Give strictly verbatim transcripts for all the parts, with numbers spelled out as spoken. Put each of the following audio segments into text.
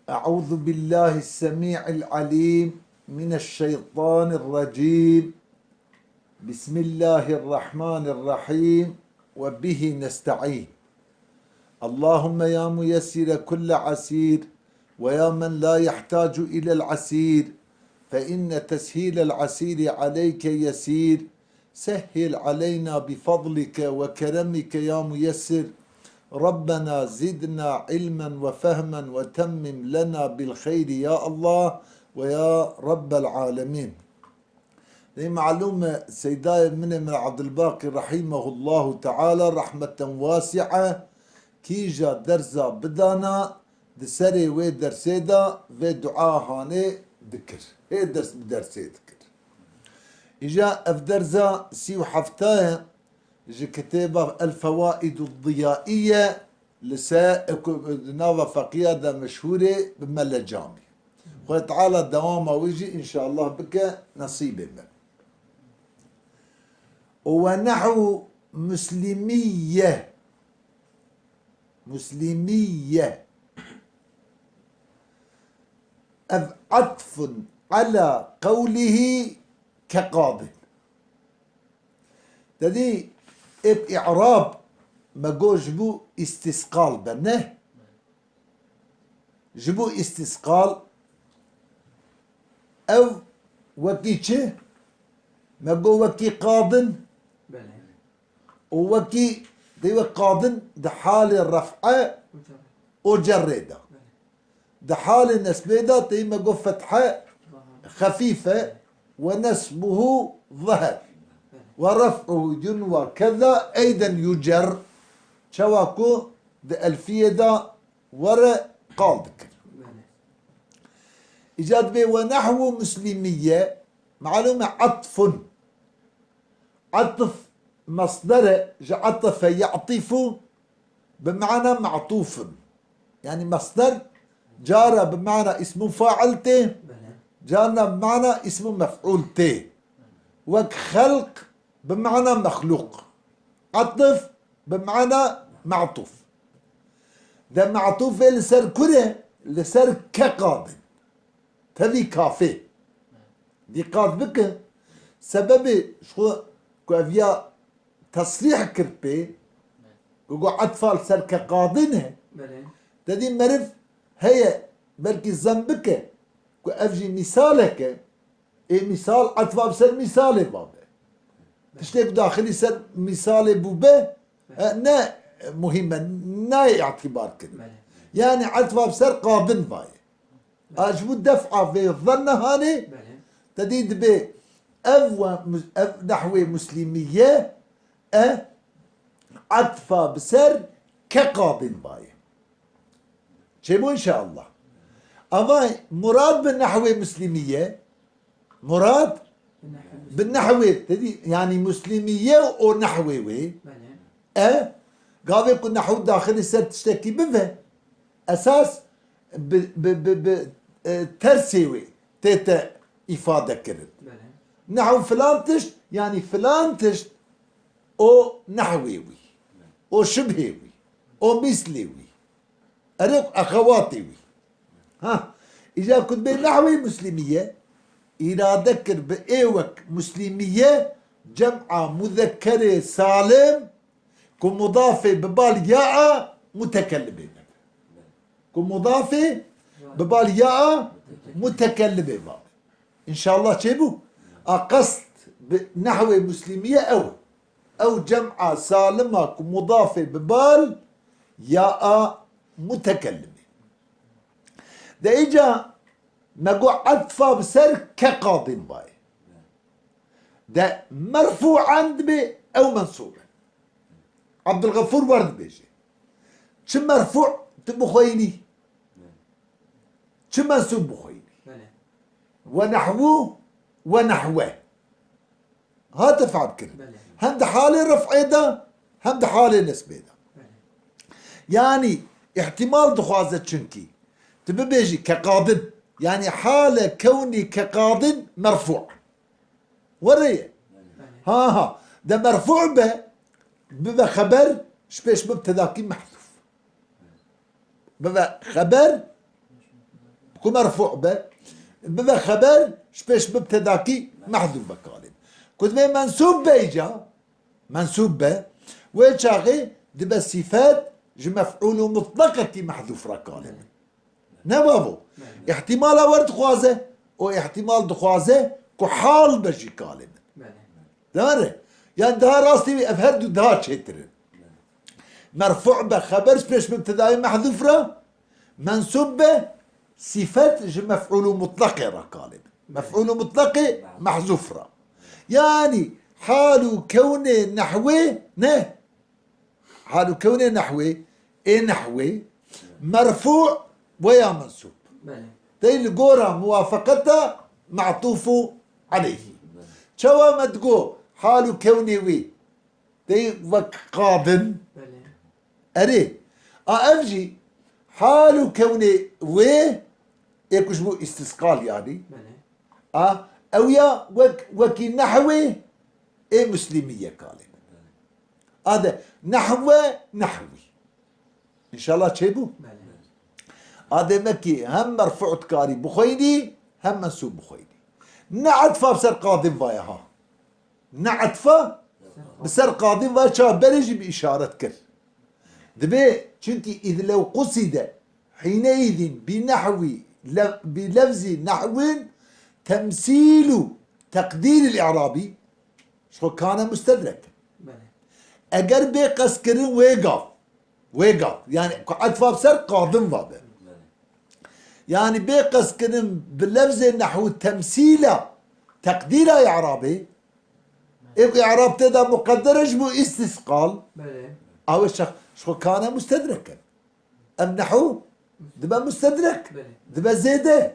أعوذ بالله السميع العليم من الشيطان الرجيم. بسم الله الرحمن الرحيم. وبه نستعين. اللهم يا ميسر كل عسير، ويا من لا يحتاج إلى العسير، فإن تسهيل العسير عليك يسير، سهل علينا بفضلك وكرمك يا ميسر. ربنا زدنا علما وفهما وتمم لنا بالخير يا الله ويا رب العالمين. Dê malûm e, Seydayê min ê min Abdulbaqî rahîmehullahu teala rahmeten wasi'e, kîja derza bidana, di serê wê dersê de vê dua hanê dikir. Hê dest bi dersê dikir. Îja ev derza sî û hefta ye ji kitêba El Fewaidu Diyaiye li ser, ku di nava feqiya de meşhûrê bi Mele Camî. Xwedê Teala dewama wî jî înşallah bike nesîbê me. Û we nehw Muslimiye. Muslimiye. Ev atfun ala qewlihî ke qadin. Te dî êk î'rab me got ji bo îstîsqal be, ne? Ji bo îstîsqal ew wekî çi? Me got wekî qadin Belê. û wekî dê wek qadin di halê ref'e Hocam. û cerrê de. Belê. Di halê nesbê de tê me got fethe xefîfe we nesbuhu zehir we ref'uhu yunwa keza eyden yucer. Çawa ku di elfiyê de were qal dikir. Îca dibê we nehwu muslimiye, malûm e atfun. Atf masder e, ji atafe ya'tifu bi mana ma'tufun. Yani masder cara bi mana ismu fail tê, Belê. carna bi mana ismu mef'ul tê. Wek xelq bi mana mexlûq. Atf bi mana ma'tuf. De ma'tufê li ser kure? Li ser ke qadin. Tevî kafê. Dîqat bike. Sebebê ji xwe ku ev ya tesrîh kir pê, ku got etfa li ser ke qadin e. Belê. Te dî meriv heye, belkî zem bike ku ev jî mîsalek e. Ê mîsal etfa bi ser mîsalê va be. Belê. Tiştê ku daxilî ser mîsalê bûbe, Belê. e, ne muhîm e, nayê îtîbar kirin. Belê. Yani etfa bi ser qadin va ye. A ji bo def'a vê zenne hanê, Belê. te dî dibê ev we mus-, ev nehwê muslimiye e, etfa bi ser ke qadin va ye. Çêbû inşallah. Ama murad bi nehwê muslimiye, murad bi nehwê, te dî, yani muslimiye û nehwê wê, Belê. e, gavê ku nehw daxilî ser tiştekî bive, esas bi, bi, bi, bi, e, tersê wê tête îfade kirin. Belê. Nehw filan tişt, yani filan tişt o nehwê wî, o şibhê wî, o mîslê wî. Erê, exewatê wî. Ha, îca ku dibê nehwê muslimiye, îrade kir bi ê wek muslimiye cem'a muzekkerê salim ku mudafê bi bal ya a mutekellimê nebe. Ku mudafê bi bal ya a mutekellimê va. Înşallah çêbû. A qest bi nehwê muslimiye ew. Ew cem'a salima ku mudafê bi bal ya a mutekellimê. De îca me got etfa bi ser ke qadin bayê. De merfu'an dibê ew mensûb e. Abdulgafûr wer dibêje. Çi merfu' tu bixweyînî? Çi mensûb bixweyînî? Belê. We nehwu, we nehwe. Hate fehm kirin. Belê. Hem di halê ref'ê de, hem di halê nesbê de. Belê. Yani, îhtîmal dixwaze çunkî. Tu bibêjî ke qadin. Yani, hale kewnî ke qadin merfu'. Were ye. Belê. Ha, ha. De merfu' be, bibe xeber, ji pêş mubtedakî mehdûf. Bibe xeber, Ku merfû be, bibe xeber, ji pêş mubtedakî mehzûf be kalê min. Ku divê mensûb be îca, mensûb be, wê çaxê dibe sîfet ji mef'ûl û mutleqekî mehzûf re kalê min. Ne bavo. Îhtîmala wer dixwaze, û îhtîmal dixwaze ku hal be jî kalê min. Dare. Yani daha rastî wî ev her du daha çêtir in. Merfû be xeber ji pêş mubtedayê mehzûf re, mensûb be sîfet ji mef'ûl û mutleqê re kalê min. Mef'ûl û mutleqê mehzûf re. Yani hal û kewnê nehwê ne. Hal û kewnê nehwê, ê nehwê, merfû veya mensûb. Belê. Tey li gora muwafeqeta me'tûfû aleyhî. Belê. Çawa me digo hal û kewnê wê, tey wek qadin. Belê. Erê. A ev jî hal û kewnê wê, ê ku ji bo îstisqal yanî. Belê. A ew ya wek, wekî nehwê ê Muslîmî ye kalê. Ade nehwe nehwî. Înşallah çêbû. Belê. Ade me kî hem merfû dikarî bixweyînî, hem mensûb bixweyînî. Ne etfa bi ser qadin vaye ha. Ne etfa bi ser qadin vaye, çawa berê jî bi îşaret kir. Dibê, çunkî îd lew qusîde hîne îdîn bi nehwî lev-, bi levzî nehwin temsîl û teqdîrî î'rabî, ji xwe kane mustedrek. Belê. Eger bê qestkirin wê gav, wê gav, yani ku etfa bi ser qadin va be. Belê. Yani bê qestkirin bi levzê nehw temsîla teqdîra i'rabê, ê ku i'rab tê de muqedder e ji bo îstisqal, Belê. Ew ê şex-, ji xwe kane mustedrek e. Ev nehw dibe mustedrek, Belê. Dibe zêde. Belê.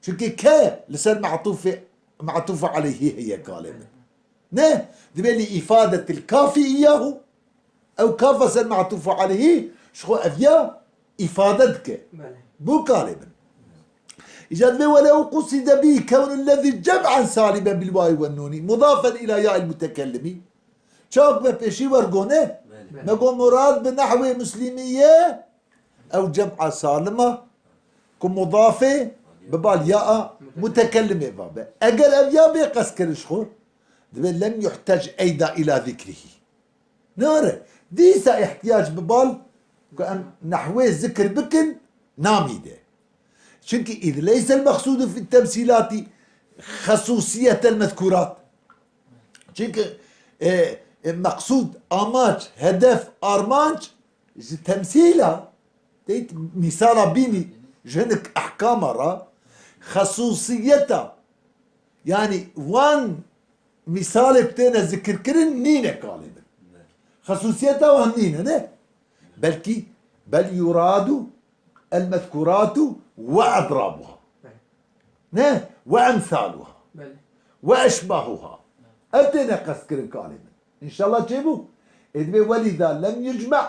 Çunkî ke li ser me'tûfê, me'tûfê aleyhî heye kalê min. Ne, dibe li îfadetil kafî îyahu. Ew kafa ser me'tûfê aleyhî, ji xwe ev ya îfade dike. Belê. Bû kalê min. Îca dibe welew quside bî kewnul levzî cem'en saliben bil wawî wen nûnî mudafen îla ya'il mutekellimî. Çawa ku me pêşî wergone, Belê. Me got murad bi nehwê Muslîmî ye, ew cem'a salima, ku mudafê bi bal ya a mutekellimê va be. Eger ev ya bê qestkirin ji xwe, dibe lem yuhtec eyda ila zikrihî. Nare, dîsa ihtiyac bi bal ku em nehwê zikir bikin, namî de. Çunkî îd leysel meqsûdu fi temsîlatî xesûsiyetel mezkûrat. Çunkî, e, e, meqsûd, amaç, hedef, armanc ji temsîla, teyt mîsala bînî ji hinek ehkama re xesûsiyeta, yani wan mîsalê ku têne zikirkirin nîne kalê min. Xesûsiyeta wan nîne, ne? Belkî bel yuradu el mezkuratu ve edrabuha. Belê. Ne? Ve emsaluha. Belê. Ve eşbahuha. Ev têne qestkirin kalê min. Înşallah çêbû. Ê dibê welîda lem yucme'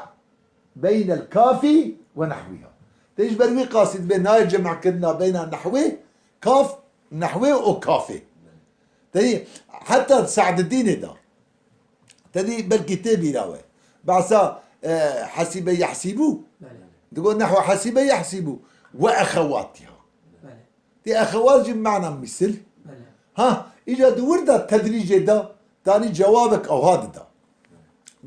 beynel kafî ve nehwiha. Tê ji ber wî qasî dibê nayê cem'kirina beyna nehwê, kaf, nehwê û kafê. Teyî heta Se'didînê de. Tedî belkî tê bîra we. Behsa, e, hesîbe yehsîbû. Belê. Digo nehwe hesîbe yehsîbû. Ve exewatiha. Belê. Tê exewat jî mana misil. Belê. Ha, îca di wir de tedrîcê de, tanî cewabek ewha dida.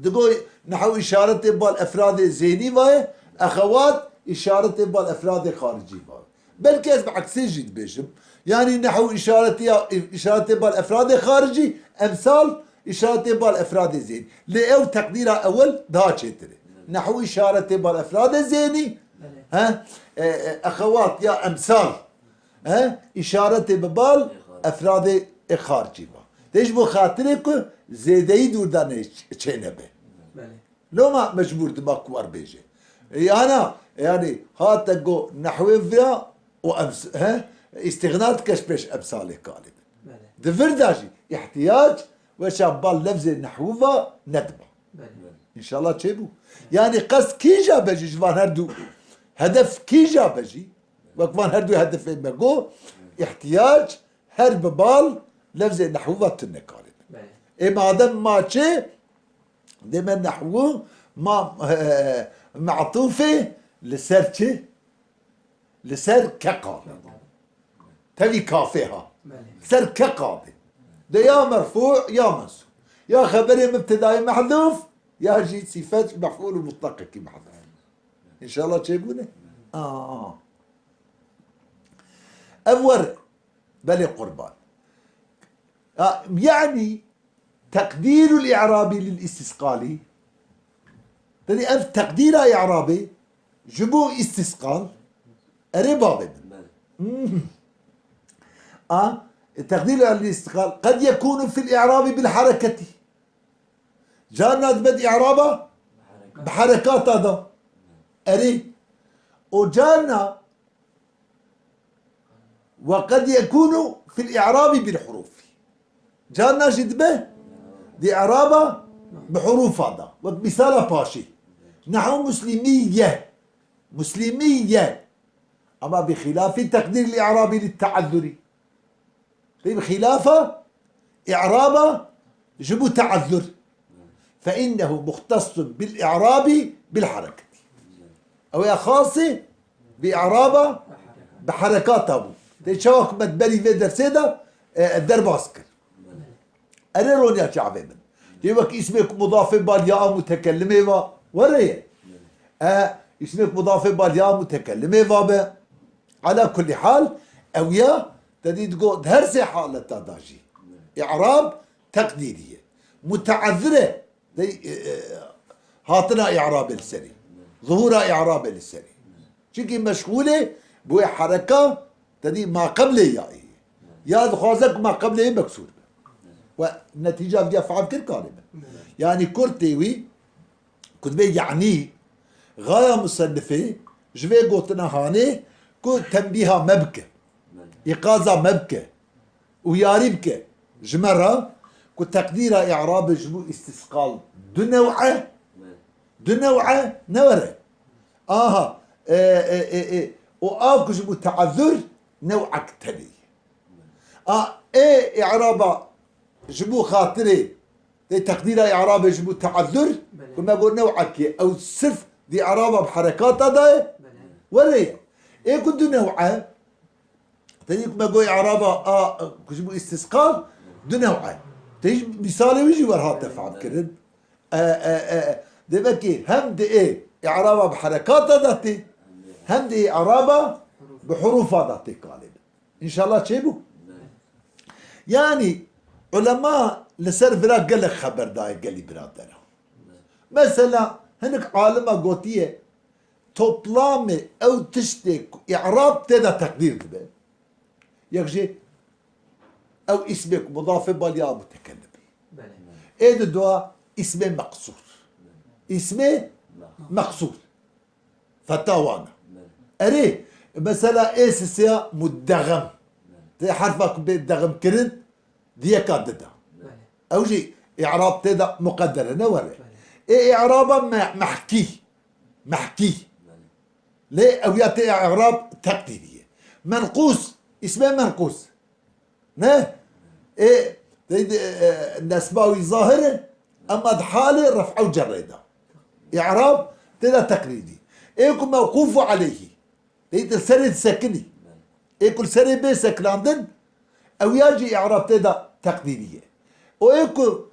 Digo nehwe îşaretê bal efradê zênî vaye, exewat îşaretê bal efradê xaricî vaye. Belkî ez bi eksê jî dibêjim. Yanî nehw îşaretiya, îşaretê bal efradê xaricî, emsal îşaretê bal efradê zênî. Lê ew teqdîra ewil daha çêtir e. Nehw îşaretê bal efradê zênî, Belê. He? E, e, exewat ya emsal, he? Îşaretê bi bal efradê ê xaricî va. Tê ji bo xatirê ku zêdeyî dûrdanê ç-, çênebe. Belê. Loma mecbûr diba ku wer bêje. E, ana, yani, hate go nehwê vira û ems-, he? Îstîxna dike ji pêş emsalê kalê. Belê. Di vir de jî îhtiyac weşa bal lefzê nehwû va nediba. Belê. Înşallah çêbû. Yani qest kîja be jî ji van her du hedef kîja be jî, wek van her du hedefê me got, îhtiyac her bi bal lefzê nehwû va tune kalê. Belê. Ê madem ma çi, dê me nehwû, ma, e, me'tûfê li ser çi? Li ser ke qabe. Tevî kafê ha. Belê. Ser ke qabe. De ya merfû ya mensûb. Ya xeberê mubtedayê mehdûf, ya jî sîfet mef'ûl û mutlaqekî mehdûf. Înşallah çêbûne? Aa. Ev were. Belê qurban. Ha, yani, teqdîrul i'rabî lil istisqalî. Tedî ev teqdîra i'rabê ji bo istisqal erê bavê min. Belê. Hmm. A, teqdîr lil istisqal. Qed yekûnu fil i'rabî bil hareketî. Carna dibe di i'raba bi harekata da. Erê. O carna وقد يكون في الإعراب بالحروف. Carna jî dibe di i'raba bi hurufa da. Wek misala paşê. Nehu muslimîye. Muslimîye. Ama bi xilafî teqdîr î'rabî li te'ezzurî. Tê bi xilafa i'raba ji bo te'ezzur. Fe innehu muxtassun bil i'rabî bil hareketî. Ew ya xasê bi i'raba bi herekata bû. Tê çawa ku me di berî vê dersê de, e, derbas kir. Erê roniya çavê min. Tê wek îsmê ku mudafê bal ya mutekellimê va were ye. E, îsmê ku mudafê bal ya mutekellimê va be. Ala kulli hal, ew ya, te dî digo, di her sê haleta da jî. I'rab teqdîrî ye. Muteezzir e, dey, e, e, hatina i'rabê li serî. Zuhura i'rabê li serî. Çimkî meşxûl e, bi wê hereka, te dî ma qeblê ya ye. Ya dixwaze ku ma qeblê ye meksûr be. We netîca viya fehm kir karê be. Yanî kurtê wî, Ku dibê yanî, gaya musennifê ji vê gotina hanê ku tenbîha me bike, îqaza me bike, uyarî bike ji me re ku teqdîra î'rabê ji bo îstîsqal du new e, du new e, ne were. Aha, e, e, e, e, û a ku ji bo te'ezzur new'ek tenê ye. A, ê î'raba ji bo xatirê Dê teqdîra î'rabê ji bo te'ezzur, belê, ku me got new'ekê, ew sirf di î'raba bi herekata de ye, belê, were ye. Ê ku du new e, tedî ku me got î'raba a, ku ji bo îstîsqal, du new e. Te jî mîsalê wî jî wer hate, belê, fehm, belê, kirin. E, e, e, demek ki hem di ê î'raba bi herekata de tê, hem di î'raba bi hurufa de tê kalê. Înşallah çêbû. Yanî, ulema li ser vira gelek xeber daye gelî biradera. Mesela, hinek alima gotiye, toplamê ew tiştê ku î'rab tê de teqdîr dibe. Yek jî ew îsmê ku mudafê bal ya mutekellimê. Belê. Ê di dua îsmê meqsûr. Îsmê meqsûr. Feta wan e. Belê. Erê, mesela ê sisiya mudexem. Belê. Tê herfa ku bê dexem kirin, di yeka dida. Belê. Ew jî î'rab tê de muqedder e, ne were. Belê. Ê î'raba me-, mehkî. Mehkî. Belê. Lê ew ya tê î'rab teqdîrî ye. Menqûs, îsmê menqûs. Ne? Ê, tê de, e, nesba wî zahir e, ema di halê ref'a û cerrê de. Î'rab tê de teqdîrî. Ê ku mewqûfu aleyhî. Tê de serê disekinî. Ê ku li serê bê sekinandin, ew ya jî î'rab tê de teqdîrî ye. Û ê ku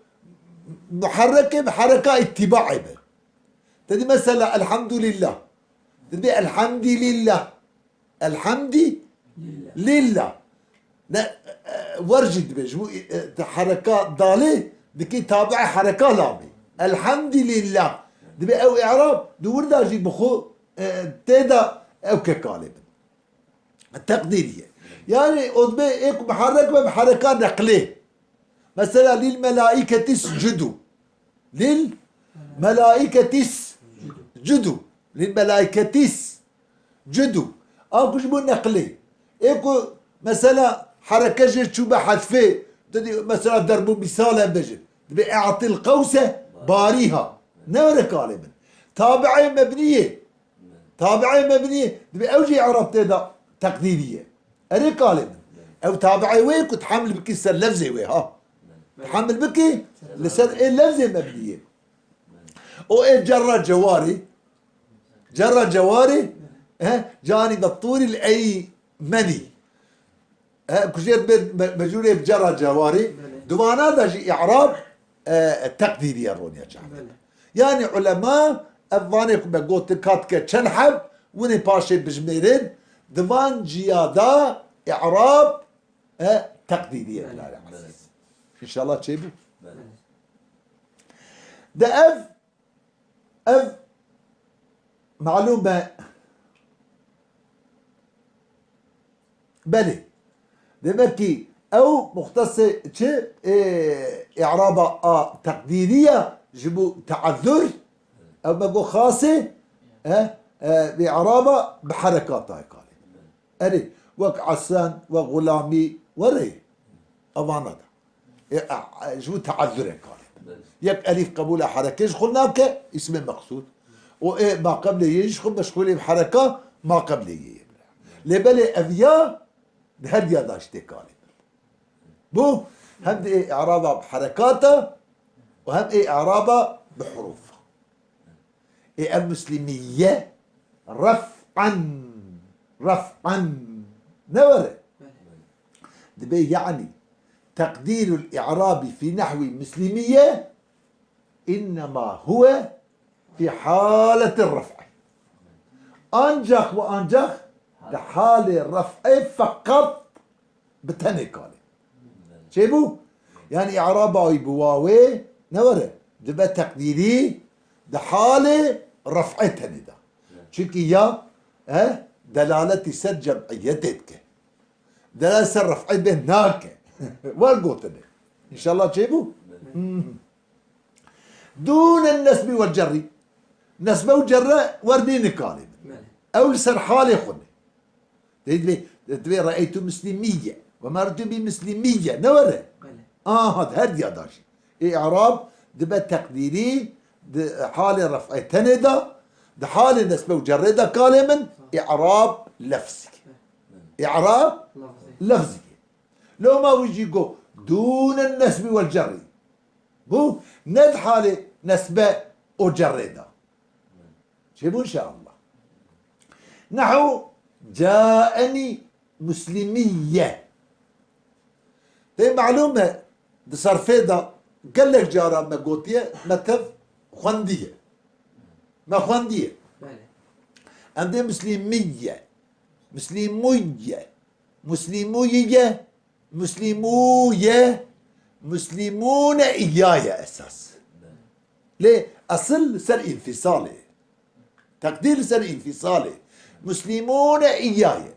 muherrek e, bi hereka îtîbaê be. Te dî mesela elhamdulillah. Te dibê elhamdîlillah. Elhamdî lillah. Ne, e, wer jî dibe, ji bo, e, te hereka dalê dikî tabi'ê hereka lamê. Elhamdî lillah. Dibe ew i'rab di wir de jî bi xwe, e, tê de ew ke kalê bin. Teqdîrî ye. Yani o dibe ê ku muherrek be bi hereka neqlê. Mesela lil melaiketi iscudu. Lil melaiketi iscudu. Lil melaiketi iscudu. A ku ji bo neqlê. Ê ku mesela hereke jê çû be hezfê, tu dî mesela derbû misal em bêjin. Dibê e'til qewse bariha. Ne were kalê min. Tabi'ê mebniyê. Tabi'ê mebniyê, dibê ew jî i'rab tê de teqdîrî ye. Erê kalê min. Ew tabi'ê wê ye ku tu heml bikî ser lefzê wê, ha. Tu heml bikî li ser ê lefzê mebniyê. O ê cerra cewarê, cerra cewarê, He? Canîbe tûrîl eymeni. He, ku jê dibê me-, mecûrê bi cera cewarî. Belê. Di vana de jî î'rab, e, teqdîriye roniye çav. Belê. Yanî ulema ev vanê ku me gotin ka dike çend heb, winê paşê bijmêrin, di van ciya de î'rab, e, teqdîriye. Belê. Bilarê Belê. Ezîz. Înşallah çêbû. Belê. De ev Ev malûm e. Belê. Demek ki ew muxtesê çi, ê, î'raba a teqdîrî ye ji bo teezzur. Ew me got xasê, e, e, î'raba bi herekata ye kalê. Erê, wek esen, wek xulamî, werê. Evana da. E, e, e, ji bo teezzurê kalê. Belê. Yek elîf qebûla herekê ji xwe nake, îsmê meqsûd. Û ê ma qeblê yê ji xwe meşxûlê bi hereka, ma qeblê yê ye. Lê belê ev ya, di her diya da ji tê kalê. Bu, hem di ê i'raba bi herekata û hem ê i'raba bi hurûfa. Ê ev muslimîye ref'en, ref'en ne were. Dibê yani teqdîrul i'rabî fî nehwî muslimîye innema huwe fî haletir ref'e. Ancak ve ancak di halê ref'e feqat bi tenê kalê. Çêbû? Yani i'raba wî bi wawê ne were. Dibe teqdîrî di halê ref'ê tenê de. Çünkü ya, e, delaletî ser cem'iyetê dike. Delalet ser ref'ê bê nake. Wer gotine. Înşallah çêbû? Hmm. Dûnen nesbî wel cerrî. Nesbe û cerre wer nîne kalê min. Belê. Ew li ser halê xwe ne. Dê divê, divê re'eytu muslimîye. We mertu bi muslimîye. Ne were? Belê. Aha, her diya da jî. Ê i'rab dibe teqdîrî di halê ref'ê tenê de, di halê nesbe û cerrê de kalê min, i'rab lefzî. Belê. I'rab lefzî. Lefzî. Loma wî jî got, dûnen nesbî wel cerrî. Bu ne di halê nesbe û cerrê de. Çêbû inşallah. Nehu caeni muslimîye. Tê malûm e, di serfê de gelek cara me gotiye, me tev xwendiye. Me xwendiye. Belê. Em dê muslimîye, muslimûye, muslimûyiye, Muslimûye, muslimûne îyaye esas. Lê esil li ser înfîsalê. Teqdîr li ser înfîsalê. Muslimûne îyaye.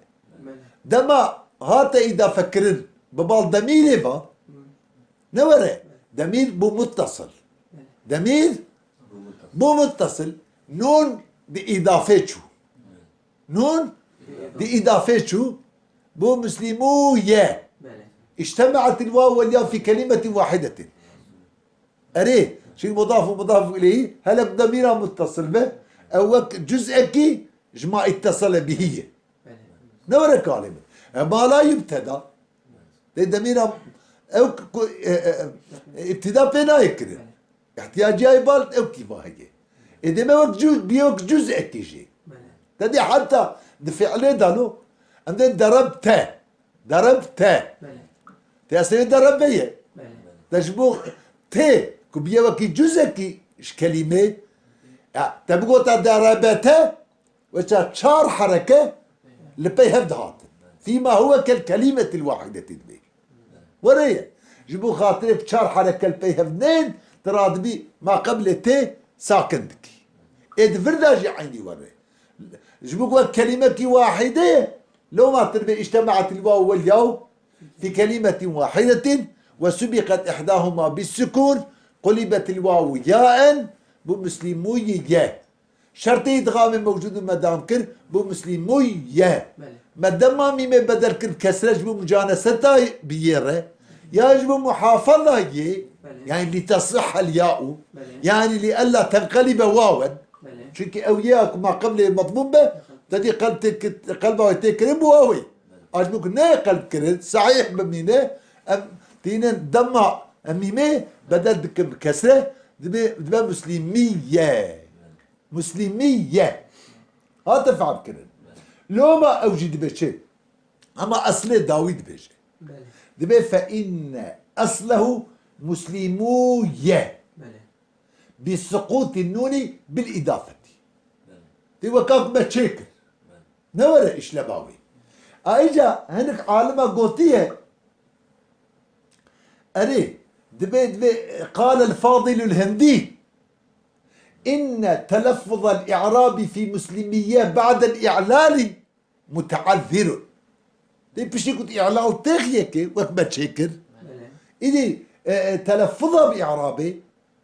Dema hate îdafekirin bi bal demîrê ve, ne were, demîr bû muttasil. Demîr bû muttasil. Nûn bi îdafê çû. Nûn di îdafê çû, bû muslimûye. Belê. İctemaetil waw wel yaw fî kelimetin wahidetin. Erê, çünkü mudaf û mudaf ileyhi, hele bi demîra muttasil be, ew wek cüz'ekî ji ma ittasale bihi ye. Belê. Ne were kalê min. E, ma la yubteda. Dê demîra ew ku, e, e, e, îbtîda pê nayê kirin. Îhtiyaciyayê bal ew kî va heye. Ê dê me wek cüz, bîye wek cüz'ekî jî. Belê. Te dê heta di fi'lê de lo, em dê derebte. Derebte. Belê. Te eslê derebe ye. Belê. Te ji bo tê ku bîye wekî cüz'ekî ji kelîmê, ya, te bigota derebete, Weça çar hereke li pey hev dihatin. Fîma huwe kel kelîmetil wahidetî dibê. Were ye. Ji bo xatirê çar hereke li pey hev nên, tu radibî ma qeblê tê sakin dikî. Ê di vir de jî eynî were. Ji bo ku wek kelîmekî wahide ye, loma tu dibê îctemaetil waw wel yaw fî kelîmetin wahidetin we subiqet ihdahuma bis sukun qulibetil waw yaen bu muslimûyî ye. Şertê îdgamê mewcûd û me dam kir, bû muslimûy ye. Belê. Me dema mîmê bedel kir bi kesre ji bo mucaneseta bi yê re, ya ji bo muhafaza yê, Belê. yani li tasihhel ya'u, Belê. yani li ella tenqelibe wawen. Belê. Çünkü ew yê ku ma qeblê medmûn be, te dî qelb tê kir-, qelba wê tê kirin bû ew ê. A ji bo ku ne qelb kirin, sahih bimîne, em tînin dema em mîmê bedel dikin bi kesre, dibe, dibe muslimî ye. Muslimî ye. Hate fehm kirin. Loma ew jî dibe çi? Ama eslê dawî dibêje. Belê. Dibe fe inne eslehu muslimûye. Belê. Bi suqûtî nûnî bil îdafetî. Belê. Tê weka ku me çêkir. Belê. Ne were îşleba wî. Ayrıca hinek alima gotiye, erê, dibe, dibe, qal el Fadil el Hindi, inne telaffuz el i'rabi fi muslimiyye ba'd el i'lali muteazzirun. Dê piştî ku îlal têx yekê wek me çêkir. Belê. Îdî, e, e, teleffuza bi i'rabê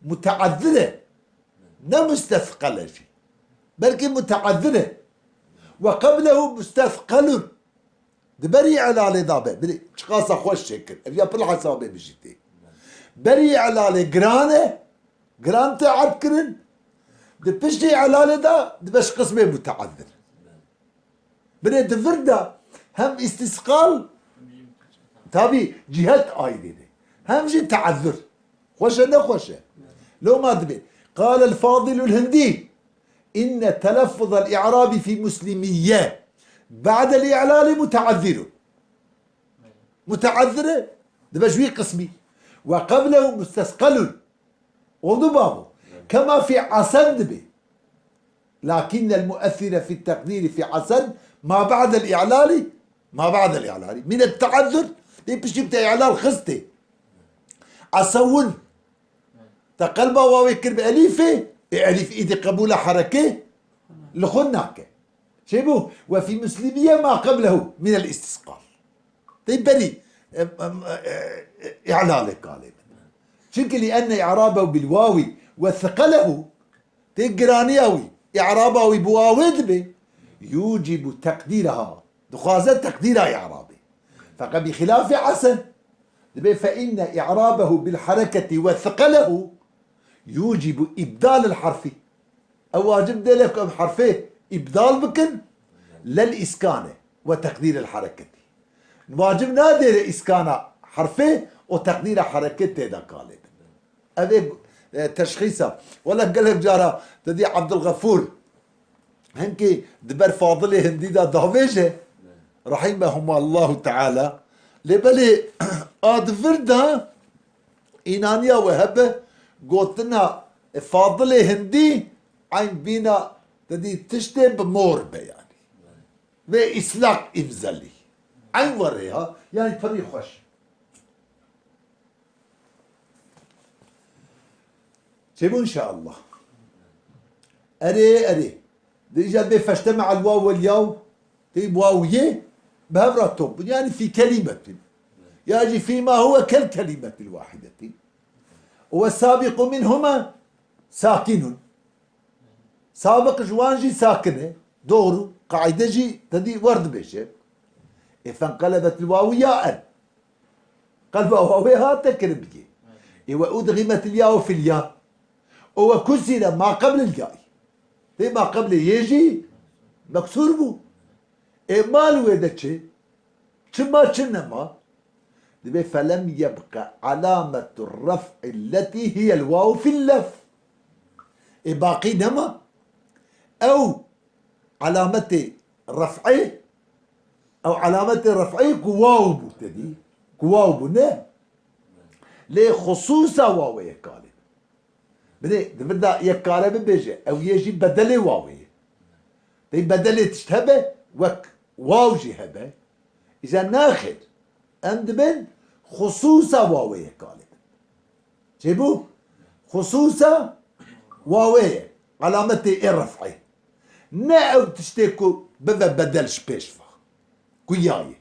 muteazzir e. Ne mustesqel e jî. Belkî muteazzir e. Ve qeblehu mustesqelun. Di berî îlalê de be. Bilî, çiqasa xweş çêkir. Ev ya pil hesabê bijî tê. Berî îlalê giran e. Giran tê erd kirin. Di piştî îlalê de dibe ji qismê muteazzir. Binê di vir de hem îstîsqal, tabî cihet ayrî ne. Hem jî teazzur. Xweş e, ne xweş e? Loma dibê. Qal el Fadil el Hindi, inne telaffuz el i'rabi fi muslimiyye ba'd el i'lali muteazzirun. Muteazzir e, dibe ji wî qismî. Ve qeblehu mustesqelun. Oldu babo. Kema fi asen dibe. Lakin el muessire fi teqdiri fi asen ma ba'd el i'lali, ma ba'd el i'lali. Min el teazzur, dê piştî te i'lal xistê. Asewun. Te qelba wawê kir bi elîfê, ê elîf îdî qebûla herekê li xwe nake. Çêbû, ve fî muslimiyye ma qeblehu min el îstîsqal. Tê berî, em, em, e, e, îlalê kalê min. Çimkî li enne îrabehu bil wawî ve thiqelehu, tê giraniya wî, îraba wî bi wawê dibe, yucîbu teqdîreha, dixwaze teqdîra îrabê. Feqet bi xilafî esen, dibe fe inne îrabehu bil hereketî ve thiqelehu yucîbu îbdal el harfî. Ew wacib dêre ku em herfê îbdal bikin, lel îskane ve teqdîrel hereketî. Wacib nadêre îskana herfê û teqdîra hereket tê de kalê bin. Ev ê, e, teşxîsa. Wele gelek cara te dî Abdulxefûr hinkî di ber Fadilê Hindî de davêje, rahimehumallahu teala. Lê belê a di vir de Înaniya we hebe, gotina Fadilê Hindî eyn bîna te dî tiştê bi mor be yanî. Vê îslaq îmzelî. Eyn werê ha, yanî pirî xweş. Çêbû inşallah. Erê, erê. Di îca bê feşteme el waw wel yaw. Tê waw yê bi hev re top bûn. Yani fî kelîmetin. Ya jî fî ma huwe kel kelîmetil wahidetin. Ve sabiqu minhuma sakinun. Sabiq ji wan jî sakin e. Doğru. Qaîde jî te dî wer dibêje. E fenqelebetil wawu ya en. Qelba wawê hate kirin bigê. Ê we udximetil yaw fil ya. O we kusîre ma qeblil yay. Tê ma qeblê yê jî meksûr bû. Ê mal wê de çi? Çi ma çi nema? Dibê felem yebqe alametu ref'i lletî hiyel waw fil lef. Ê baqî nema? Ew alametê ref'ê, ew alametê ref'ê ku waw bû te dî, ku waw bû ne? Lê xusûsa wawê ye kalê. Binê, di vir de yek kare bibêje, ew yê jî bedelê wawê ye. Tey bedelê tişt hebe, wek waw jî hebe. Îja naxêr, em dibin xusûsa wawê ye kalê. Çêbû? Xusûsa wawê ye. Alametê ê ref'ê. Ne ew tiştê ku bive bedel ji pêş ve. Ku ya ye.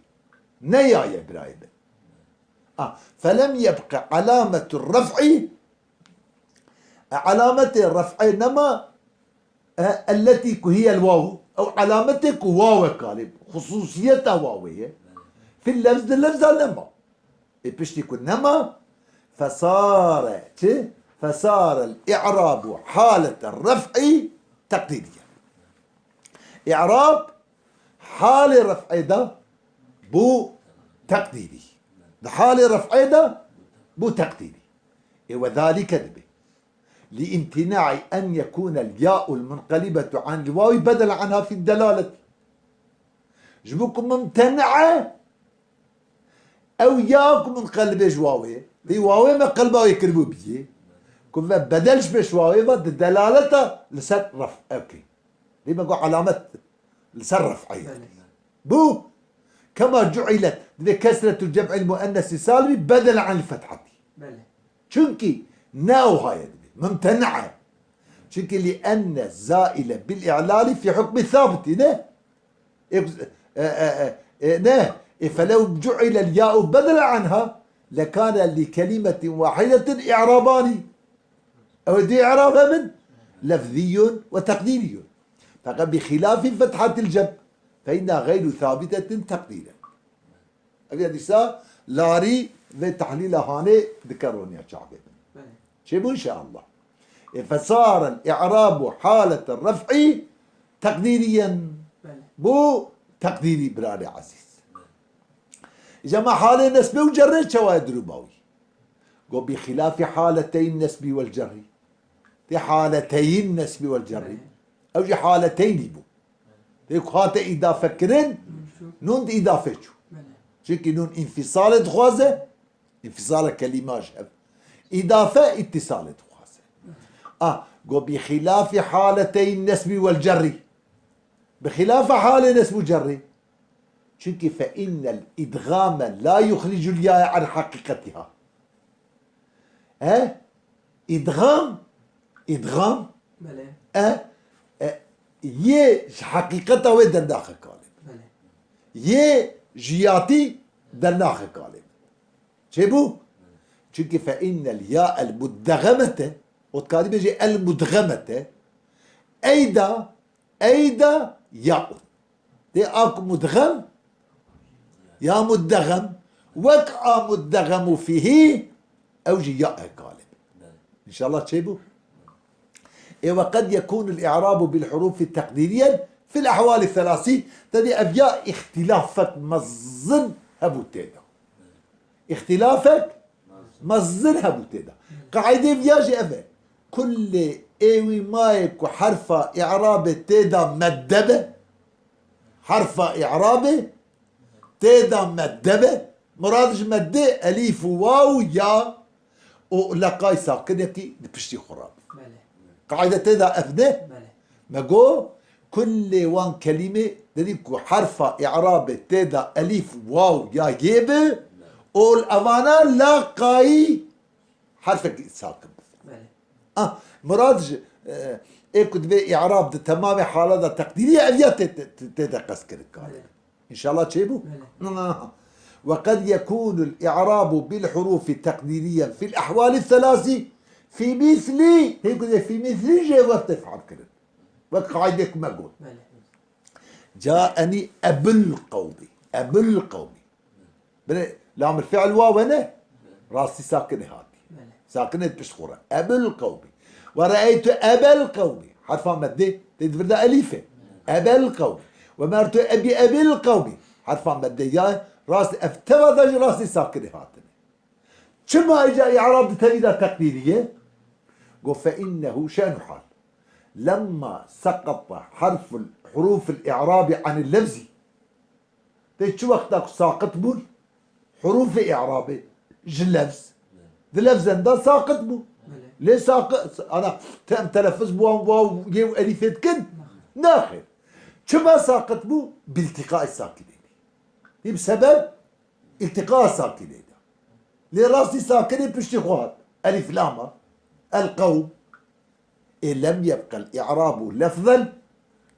Ne ya ye birayê min. A, felem yebqe alametu ref'î. E, alametê ref'ê nema, e, elletî ku hiyel waw. Ew alametê ku waw e kalê. Xusûsiyeta wawê ye. Fil lefz di lefza nema. Ê piştî ku nema, fesare çi? Fesare l-i'rabu halete ref'î teqdîriye. I'rab halê ref'ê de bû teqdîrî. Di halê ref'ê de bû teqdîrî. Ê we zalike dibe. Li imtina'i en yekûne l-ya'u l-munqelibetu anil wawi bedelen anha fî delaleti. Ji bo ku mumteni e, ew ya ku munqelibê ji wawê, tê wawê me qelba wê kiribû biyê, ku ve bedel ji pêş wawê ve di delaleta li ser ref, okey. Dê me got alamet li ser ref'e ye. Belê. Bu, kema cu'ilet, divê kesretul cem'il muennesi salimi bedel anil fethati. Belê. Çünkü ne o haye divê. Mumtena. Çünkü li enne zaile bil i'lali fi hukmi sabiti ne? E, e, e, e, e, ne? E, felev cu'ilel ya'u bedel anha, lekane li kelimetin wahidetin i'rabani. Ew dê i'rab hebin, lefziyun ve tekdiriyun. Feqet bi xilafi fethatil cem, fe inna gayru sabitetin tekdiren. Ev ya dîsa larî vê tehlîla hanê dike roniya çavê min. Belê. Çêbû inşallah. E, fesarel i'rabu halete ref'î tekdiriyen. Belê. Bu tekdirî birarê ezîz. Îca me halê nesbê û cerrê çawa ye durûma wî? Go bi xilafî haleteyn nesbî wel cerrî. Tê haleteyn nesbî wel cerrî. Ew jî haleteynî bû. Tê ku hate îdafe kirin, nûn di îdafe çû. Çünkü nûn înfîsalê dixwaze, înfîsala kelîma ji hev. Îdafe îtîsalê dixwaze. A, go bi xilafî haleteyn nesbî wel cerrî. Bi xilafa halê nesb û cerrî. Çünkü fe innel idgame la yuxricul ya'e an haqiqetiha. He? Îdgam, îdgam. Belê. E, e, yê ji heqîqeta wê dernaxe kalê. Belê. Yê ji yatî dernaxe kalê. Çêbû? Çünkü fe innel ya el muddegamete, o dikarî bêjê el muddegamete, eyda, eyda ya. Tê a ku mudxem, ya muddexem, wek a muddexemu fîhî, ew jî ya e kalib. Înşallah çêbû. Ê ve qed yekûnul i'rabu bil hurûfî teqdîriyen fil ehwali selasî, tedê ev ya îxtîlafek mezin hebû tê de. Îxtîlafek mezin hebû tê de. Qaîdê viya jî ev e. Kullê êwî mayê ku herfa î'rabê tê de medde be, herfa î'rabê tê de medde be, murad ji meddê elîf û waw û ya û leqay sakinekî di piştî xwe re be. Belê. Qaîde tê de ev ne? Belê. Me got, kullê wan kelîmê, dedî ku herfa î'rabê tê de elîf, waw ya yê bi, ol evana leqayî herfekî sakin bi. Belê. Ah, murad ji, e, ê ku divê î'rab di temamê hala de teqdîrî ye, ev ya tê, tê, tê de qest kirin kare. Belê. Înşallah çêbû? Belê. Ve qed yekûnul i'rabu bil hurûfi teqdîriyen fil ehwali selasî fî mîslî. Hê ku dê fî mîslî jê werte fehm kirin. Wek qaîdek me got. Belê. Caenî ebil qewmî. Ebil qewmî. Binê lamil fi'l wawe ne? Rastî sakinê hatî. Belê. Sakinê pişt xwe re. Ebil qewmî. Ve re'eytu ebel qewmî. Herfa meddê tê di vir de elîf e. Ebel qewmî. Ve mertu ebi ebil qewmî. Herfa meddê ya rast ev teva da jî rastî sakinê hatine. Çima îca i'rab di tevî de teqdîrî ye? Go fe innehu şe'nu hal. Lemma seqata harful, huruful i'rabi anil lefzî. Tê çi wexta ku saqit bûn, hurufê i'rabê ji lefz, di lefzen de saqit bû. Belê. Lê saqi-, ana, tem telefuz bi wan waw yê û elîfê dikin? Naxêr. Çima saqit bû? Biltîqayê sakinê. Hî bi sebeb îltîqa sakinê de. Lê rastî sakinê piştî xwe hat. Elîf lama. El qewm. Ê lem yebqel i'rabu lefzen.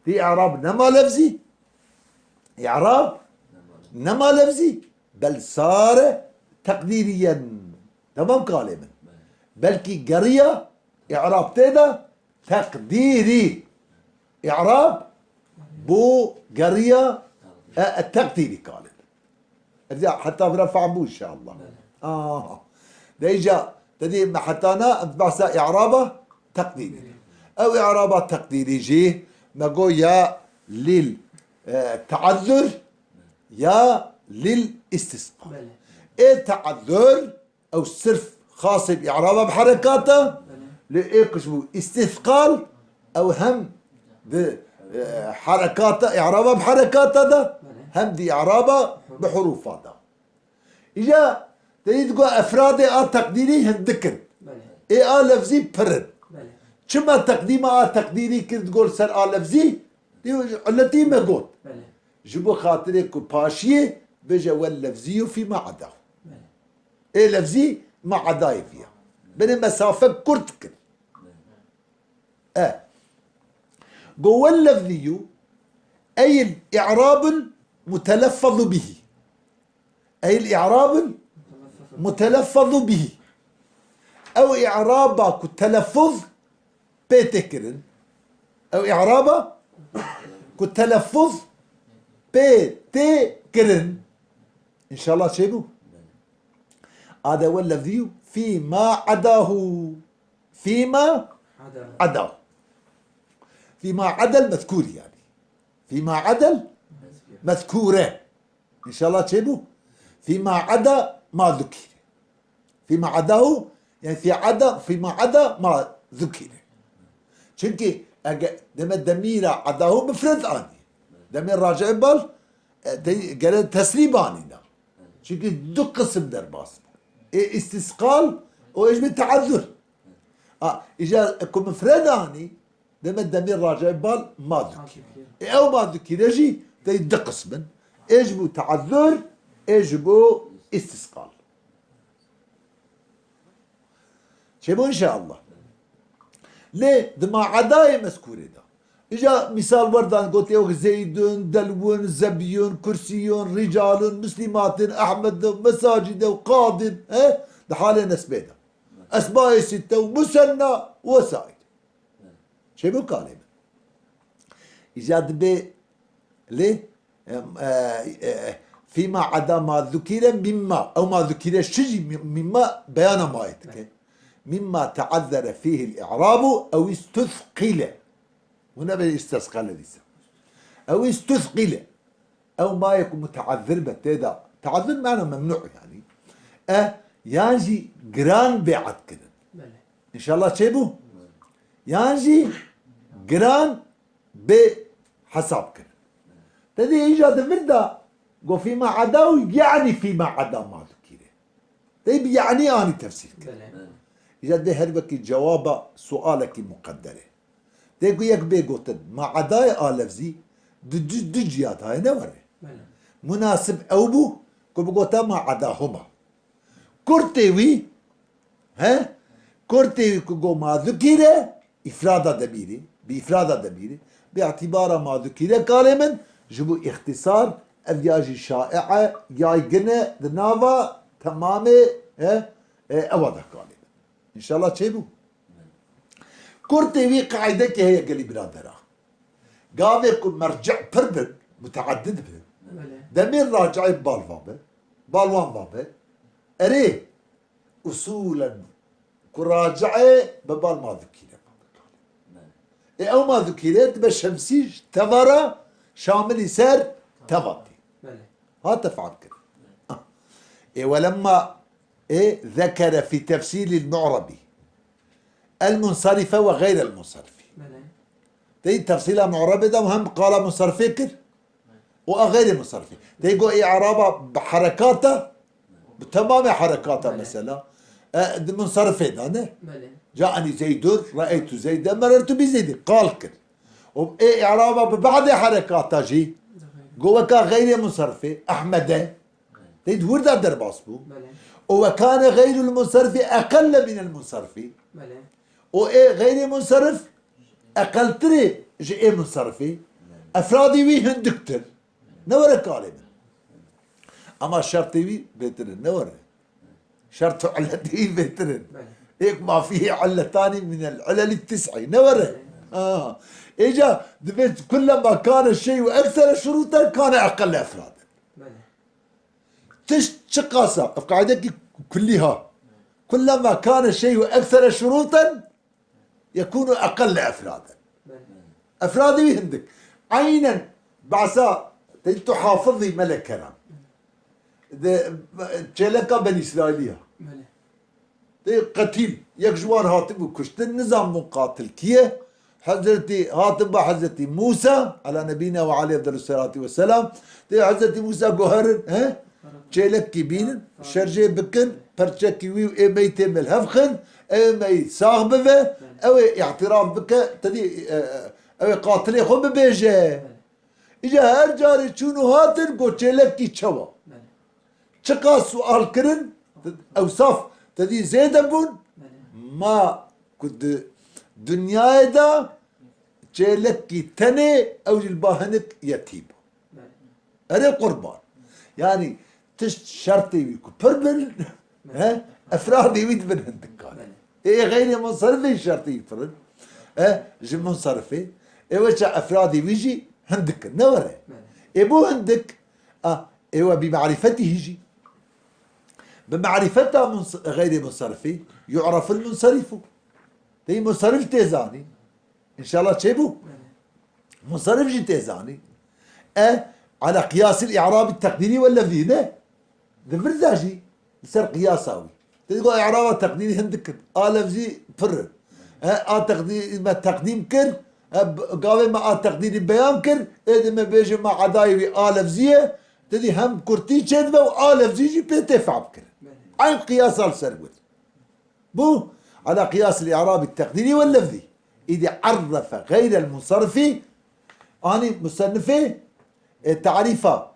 Tê i'rab nema lefzî. I'rab nema lefzî. Bel sare teqdîriyen. Temam kalê min. Belkî geriya i'rab tê de teqdîrî. I'rab bo geriya e, e, teqdîrî kalê min. Ev ya heta vira fehm bû inşallah. Aha. De îca, te dî me heta na, em behsa i'raba teqdîrî. Ew i'raba teqdîrî jî me got ya lil, e, teazzur ya lil istisqa. Belê. Ê teazzur ew sirf xasê bi i'raba bi herekata, belê, lê ê ku ji bo istisqal ew hem di, e, herekata, i'raba bi herekata de, belê, hem di i'raba bi hurûfa de. Îja te dî digot efradê a teqdîrî hindik in. Belê. Ê a lefzî pir in. Belê. Çima teqdîma a teqdîrî kir digot ser a lefzî? Dî iletî me got. Belê. Ji bo xatirê ku paşiyê bêje wel lefzî û fîma eda. Belê. Ê lefzî ma edayê viya. Binê mesafe kurt kir. E. Go wel lefzî û ey î'rabul muteleffazu bihî. Ey î'rabul muteleffazu bihî. Ew î'raba ku teleffuz pê tê kirin. Ew î'raba ku teleffuz pê tê kirin. Înşallah çêbû. Ade wel lefzî fîma edahu. Fîma eda. Fîma edel mezkûr yani. Fîma edel mezkûre. Înşallah çêbû. Fîma eda ma zukîre. Fîma edahu, yani fî eda, fîma eda ma zukîre. Çünkü ege deme demîra edahu mufred anî. Demê raci'ê bal, e, de, gere tesrî banîna. Çünkü du qisim derbas bû. Ê îstisqal û ê ji min teezzur. A, îja ku mufred anî, deme demê raci'ê bal ma zukîre. Ê ew ma zukîre jî tey du qisim in. Ê ji bo teezzur, ê ji bo îstisqal. Çêbû înşallah. Lê di ma edayê mezkûrê de. Îja mîsal werdan gotê wek zeydun, delwun, zebiyun, kursiyun, ricalun, muslimatin, ehmedun, mesacide û qadin, he? Di halê nesbê de. Esmayê sitte û musenna û wesaîl. Çêbû kalê min. Îca dibê lê, em, e, e, fîma eda ma zukîre mimma. Ew ma zukîre şi jî mi-, mimma beyana mayê dike. Mimma teezzere fîhil i'rabu ew îstuthqîle. Hûn nebê îstesqele dîsa. Ew îstuthqîle. Ew mayê ku muteezzir be tê de. Teezzir mana memnû yani. E, yan jî giran bê ed kirin. Belê. Înşallah çêbû. Yan jî giran bê hesab kirin. Te dê îca di vir de go fîma eda û yani fîma eda ma dikîre. Tey bi yani anî tefsîr kir. Belê. Îca dê her wekî cewaba sualekî muqedder e. Tê ku yek bê gotin, ma edayê a lefzî di du, du ciya dayê ne were. Belê. Munasib ew bû ku bigota ma edahuma. Kurtê wî, he? Kurtê wî ku go ma zukîre, îfrada demîrî, bi îfrada demîrî, bi îtîbara ma zukîre kalê min, ji bo îxtîsar, ev ya jî şaî e, yaygin e, di nava temamê, he? E, ewa de kalê min. Înşallah çêbû. Kurtê wî qaîdekê heye gelî biradera. Gavê ku merci pir bin, muteeddid bin, Belê. Demê raci'ê bal va be, bal wan va be. Erê, usûlen ku raci'ê bi bal ma zukîre. Ê ew ma zukîre dibe şemsî ji teva re şamilî ser teva tê. Belê. Hate fehm kirin. Ê welemma Ê zekere fî tefsîlîl mu'rebi el munsarife ve xeyrel munsarifi. Belê. Tey tefsîla mu'rebê de hem qala munsarifê kir û a xeyrê munsarifê. Tey go î'raba bi herekata, bi temamê herekata Belê. Mesela, e, di munsarifê de ne? Belê. Caeni Zeydun, re'eytu Zeyden, merertu bi Zeydin. Qal kir. Û ê î'raba bi ba'dê herekata jî, go weka xeyrê munsarifê, Ehmede, Tê di wir de derbas bû. Belê. Û we kane xeyrul munsarifi eqelle minel munsarifi. Belê. Û ê xeyrê munsarif eqeltirê ji ê munsarifê. Belê. Efradê wî hindiktir. Ne were kalê min. Ama şertê wî bêtir in. Ne were. Şert û illetê wî bêtir in. Belê. Êk ma fîhî illetanî minel ilelî tis'î. Ne were. Belê. Ha. Êca divê kullema kane şey û eksere şurûten kane eqelle efradin. Belê. Tişt çiqasa, ev qaîdekî kullî ha. Kullema kane şey'u eksere şurûten, yekûnu eqelle efraden. Belê. Efradê wî hindik. Eynen behsa tey tu hafizî mele keran. De çêleka Benî Îsraîlî ya. Belê. Tê qetîl, yek ji wan hatibû kuştin, nizanbûn qatil kî ye. Hezretî, hatin ba Hezretî Mûsa, ala nebîna ve aleyh efdelus selatu vesselam, tê Hezretî Mûsa guherin, he? Çêlekî bînin, şerjê bikin, perçekî wî û ê me yî tê melhev xin, ê me yî sax bive, ew ê îtiraf bike, tedî, e, e, ew ê qatilê xwe bibêje. Îca her carê çûn û hatin, got çêlekî çawa? Çiqas sual kirin, ew saf tedî zêde bûn. Ma ku di dinyayê de çêlekî tenê, ew jî li ba hinik yetîm. Erê qurban. Yanî tişt şertê wî ku pir bin, he, efradê wî dibin hindik kar. Ê xeyrê munsarifê şertê wî pir in. E, ji munsarifê. Ê weça efradê wî jî hindik in. Ne were? Ê bû hindik, a, ê we bi marîfetî hî jî. Bi marîfeta muns-, xeyrê munsarifî, yu'raful munsarifu. Tey munsarif tê zanîn. Înşallah çêbû. Munsarif jî tê zanîn. E, ala qiyasil i'rabi teqdîrî ve lefzî ne. Di vir de jî, li ser qiyasa wî. Tê digo i'raba teqdîrî hindik in. A lefzî pir in. E, a teqdîrî me teqdîm kir. E, b-, gavê me a teqdîrî beyan kir. Ê di me bêje me edayê wî a lefzî ye. Tê dî hem kurtî çêdibe û a lefzî jî pê tê fehm kirin. Eyn qiyasa li ser wir. Bû, ala qiyas el-i'rabi teqdîrî ve lefzî. Îdî arrefe xeyrel munsarifî, anî musennifê, e, tarîfa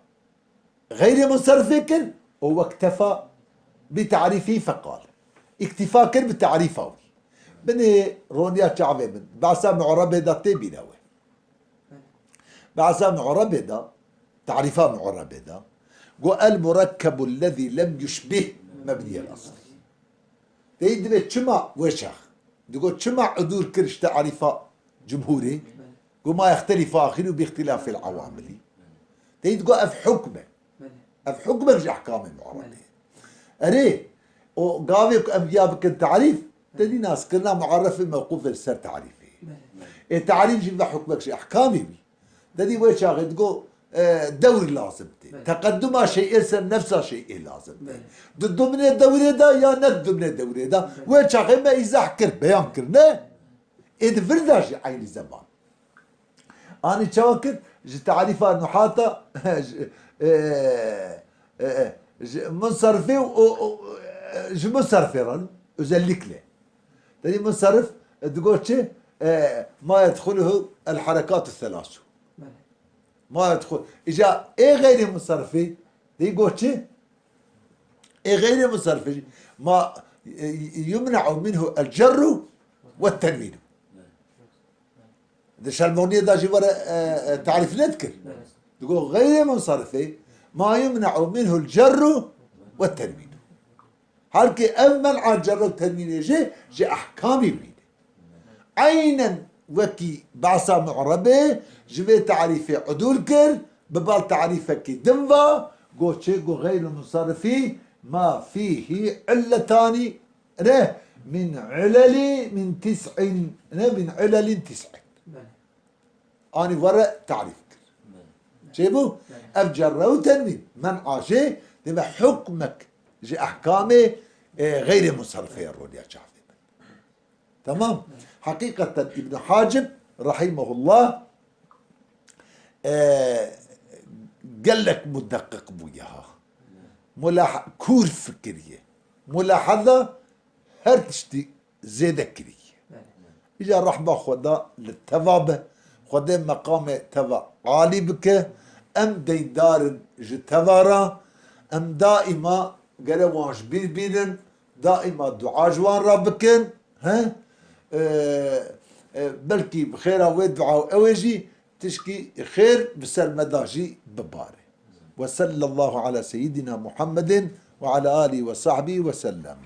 xeyrê munsarifê kir, û wektefa bi tarîfî feqal. Îktîfa kir bi tarîfa wî. Binê roniya çavê min, behsa mu'rebê de tê bîra we. Behsa mu'rebê de, tarîfa mu'rebê de, got, "El murekkebul lezî lem yuşbih mebniyel asl." Tey divê çima weşax? Digot, çima udûr kir ji tarîfa cumhurê? Got, "Ma yextelifu ahirû bi ixtilafil awamilî." Tey digot, ev hukm e. Ev hukmek ji ehkamê mu'rebê. Erê, o gavê ku em viya bikin tarîf, te dî naskirina mu'errefê mewqûf e li ser tarîfê. Ê tarîf jî ve hukmek ji ehkamê wî. Te dî wê çaxê digo, e, dewr lazim tê. Teqeduma şeyê ser nefsa şeyê lazim tê. Di dumnê dewrê de ya ne di dumnê dewrê de. Wê çaxê me îzah kir, beyan kir, ne? Ê di vir de jî eynî zeman. Anî çawa kir? Ji tarîfa nuhata, ji, e, e, e, ji munsarifê û, û, û, e, ji munsarifê re, özellikle. Tedî munsarif, e, digot çi? E, ma yedxuluhu el harekatu thelasu. Ma yedxul. Îca ê xeyrê munsarifê, dî got çi? Ê xeyrê munsarifê jî. Ma, e, yumne'u minhu el cerru ve tenvînu. Di şermoniyê de jî were, e, e, tarîf nedikir. Digo xeyrê munsarifê, ma yumne'u minhul cerru ve tenvîn. Halkê ev men'a cerre û tenvînê jî ji ehkamê wî ne. Eynen wekî behsa mu'rebê ji vê tarîfê udûl kir, bi bal tarîfekî din va, got çi, got xeyrul munsarifî ma fîhî illetanî, ne, min ilelî min tis'in, ne, min ilelin tis'in. Belê. Anî were tarîf kir. Belê. Çêbû? Belê. Ev cerre û tenvîn. Men'a jê, dê ve hukmek ji ehkamê, e, xeyrê munsarifê roniya çavê min. Tamam? Belê. Heqîqeten Îbn Hacib, rahimehullah, e, gelek mudeqiq bûye ha. Mulaha-, kûr fikiriye. Mulahaza her tiştî zêde kiriye. Belê. Îca rehma Xweda li teva be. Xwedê meqamê teva alî bike. Em deyndar in ji teva re. Em daîma gere wan ji bîr bînin. Daîma dua ji wan re bikin. He? E, e, belkî bi xêra wê dua û ew ê jî tişkî xêr bi ser me da jî bibare. Ve sallallahu ala seyyidina Muhammedin ve ala alihi ve sahbihi ve sellem.